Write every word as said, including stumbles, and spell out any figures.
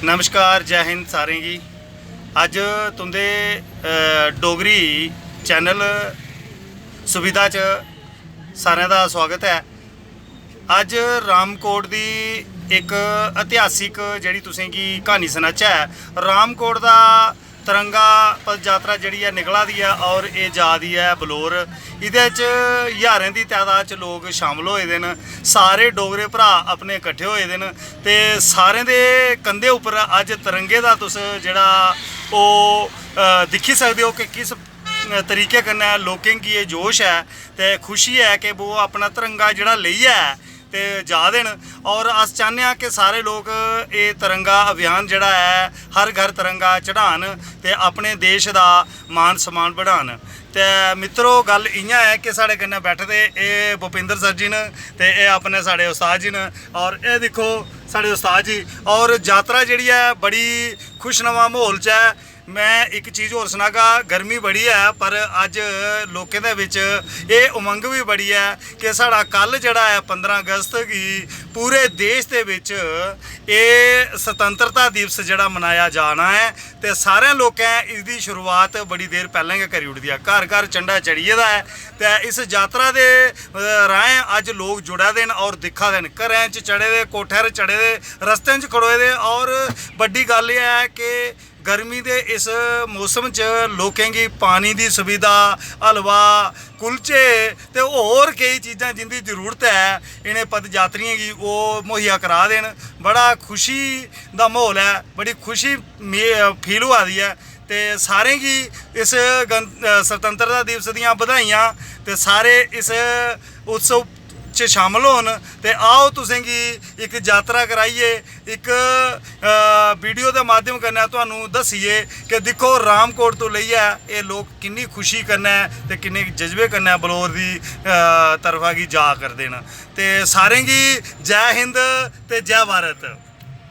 नमस्कार, जय हिंद सारें गी। अज्ज तुं'दे, अ, डोगरी चैनल सुविधा च सारें दा स्वागत ऐ। अज्ज रामकोट दी इक ऐतिहासिक जेह्ड़ी तुसेंगी क्हानी सनाचै। रामकोट दा तिरंगा पद यात्रा जेह्ड़ी ऐ निकला दी ऐ और एह् जा दी ऐ बलौर। एह्दे च ज्हारें दी तादाद च लोक शामल होए दे न। सारे डोगरे भ्राऽ अपने कट्ठे होए दे न ते सारें दे कंधे उप्पर अज्ज तिरंगे दा तुस जेह्ड़ा ओह्, अ, दिक्खी सकदे ओ कि किस तरीके कन्नै लोकें गी एह् जोश ऐ ते खुशी ऐ कि वो अपना तिरंगा जेह्ड़ा लेइयै ते जा दे न। और अस चाह्न्ने आं कि सारे लोक एह् तिरंगा अभियान जेह्ड़ा ऐ, हर घर तिरंगा चढ़ान ते अपने देश दा मान सम्मान बढ़ान। ते मित्रो, गल्ल इ'यां ऐ कि साढ़े कन्नै बैठे दे एह् भूपिंदर सर जी न ते एह् अपने साढ़े उस्ताद जी न। और एह् दिक्खो, साढ़े उस्ताद जी। और यात्रा जेह्ड़ी ऐ, बड़ी खुशनुमा म्हौल च ऐ। मैं इक चीज होर सनागा, गर्मी बड़ी ऐ, पर अज्ज लोकें दे बिच एह् उमंग बी बड़ी ऐ कि साढ़ा कल जेह्ड़ा ऐ, पंदरां अगस्त गी पूरे देश दे बिच एह् स्वतंत्रता दिवस जेह्ड़ा मनाया जाना ऐ। ते सारें लोकें इसदी शुरुआत बड़ी देर पैह्लें गै करी ओड़ी दी ऐ। घर घर झंडा चढ़ी गेदा ऐ ते इस यात्रा दे, अ, राहें अज्ज लोक जुड़ा दे न और दिक्खा दे न। घरें च चढ़े दे, कोठें पर चढ़े दे, रस्तें च खड़ोए दे और बड्डी गल्ल एह् ऐ कि गर्मी दे इस मौसम च लोकें गी पानी दी सुविधा, हलवा, कुलचे ते होर केई चीजां जिंदी जरूरत ऐ, इ'नें पदयात्रियें गी ओह् मुहैया करा दे न। बड़ा खुशी दा म्हौल ऐ, बड़ी खुशी मे-, फील होआ दी ऐ। ते सारें गी इस गण-, अ, स्वतंत्रता दिवस दियां बधाइयां। ते सारे इस उत्सव च शामल होन ते आओ, तुसेंगी इक यात्रा कराइए, इक, अ, वीडियो दे माध्यम कन्नै तुहानू दस्सिए कि दिक्खो, रामकोट तो लेइयै एह् लोक किन्नी खुशी कन्नै ते किन्ने जज्बे कन्नै बलौर दी, अ, तरफा गी जा करदे न। ते सारें गी जय हिंद ते जय भारत।